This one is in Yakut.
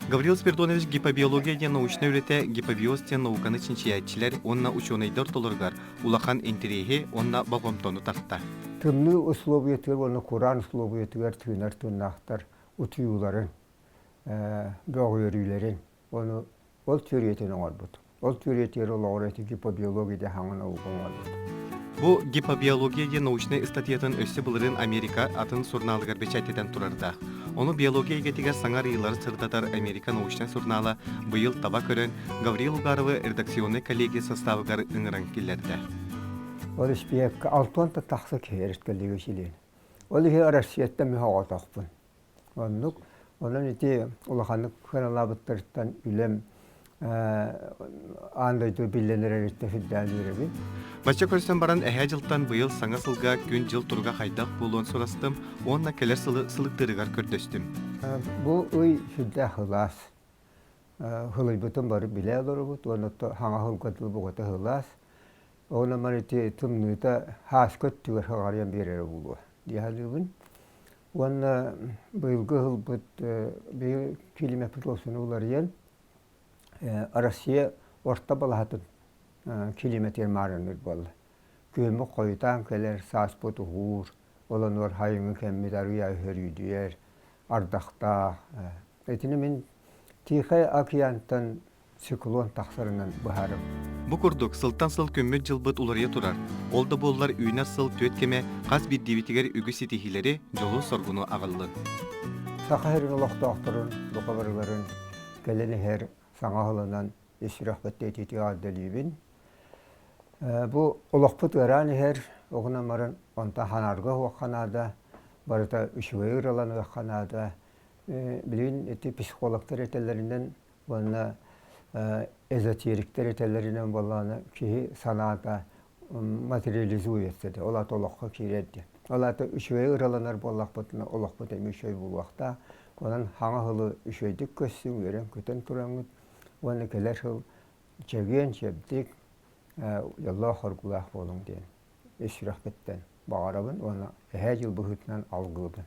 Гаврил Спиридонович гипобиология диэн научнай үлэтэ гипобиоз диэн науканы чинчийээччилэр уонна учуонайдар ортолоругар улахан интэриэһи уонна болҕомтону тарта. Тымныы условиятыгар уонна кураан условиятыгар тыынар тыыннаахтар утуйууларын, бөҕүөрүүлэрин ону ол түөрүйэтин оҥорбут. Ол түөрүйэтигэр олоҕор эти гипобиология диэн хаҥа наука оҥорбут. Бу гипобиология диэн научнай ыстатыйатын өссө былырыын Америка атын сурунаалыгар бэчээттэтэн турардаах. Ону биология эйгэтигэр саҥа арыйыылары сырдатар Америка научнай сурунаала быйыл таба көрөн, Гаврил Угаровы редакционнай коллегия составыгар ыҥыран киллэрдэ. Ол испиэккэ алтан тахса киһи эрискэллигэ чилиэн. Ол иһи Россияттан мин оҕотохпун. Оннук. Онон ити улаханнык сыаналаабыттарыттан үлэм аан дойду биллэн эрэриттэн сүрдээн үөрэбин. Бачча көрсөн баран эһээ дьылтан быйыл саҥа сылга күн-дьыл туруга хайдах буолуон сурастым уонна кэлэр сылы сылыктыырыгар көрдөстүм. Бу ый сүрдээх сылаас. Сылыйбытын бары билэ олоробут уонна хаҥа сылга дылы бугата сылаас. Онон маны ити тымныыта хааска өттүгэр сыҕарыйан биэрэрэ буолуо дии саныыбын. Уонна быйылгы ыһылбыт быйыл килиимэппит уопсайынан уларыйан Россия орто балаһатын килиимэтигэр маарынныыр буолла. Күһүммүт хойутаан кэлэр, сааспыт уһуур, ол онугар сайыҥҥы кэммит арыый өһөрүүдүйэр, ардахтаах. Итини мин Тихай океантан циклон тахсарынан быһаарым. Бу курдук, сылтан сыл күммүт-дьылбыт уларыйа турар. Ол да буоллар үүнэр сыл түөрт кэмэ хас биирдиибитигэр үгүс ситиһиилэри, дьолу-соргуну аҕаллын. Саха сирин олохтоохторун бука барыларын кэлэн иһэр саҥа аһылынан ис сүрэхпиттэн итиитик аадалыыбын. Бу олохпут ыараан иһэр, оҕунан баран онтон ханаарга уһуохха наада, барыта үчүгэй ыраланыахха наада. Билигин ити психологтар этэллэринэн уонна эзотериктэр этэллэринэн буоллаҕына киһи санаата материализуется ол аата олоххо киирэр диэн. Ол аата үчүгэй ыраланар буоллахпытына олохпут эмиэ үчүгэй буолуохтаах. Онон хаҥа сылы үчүгэйдик көрсүҥ, үөрэн-көтөн тураҥҥыт уонна кэлэр сыл чэгиэн, чэбдик, дьоллоох-хоргулаах буолуҥ диэн ис сүрэхпиттэн баҕарабын уонна эһээ дьыл быһыытынан алгыыбын.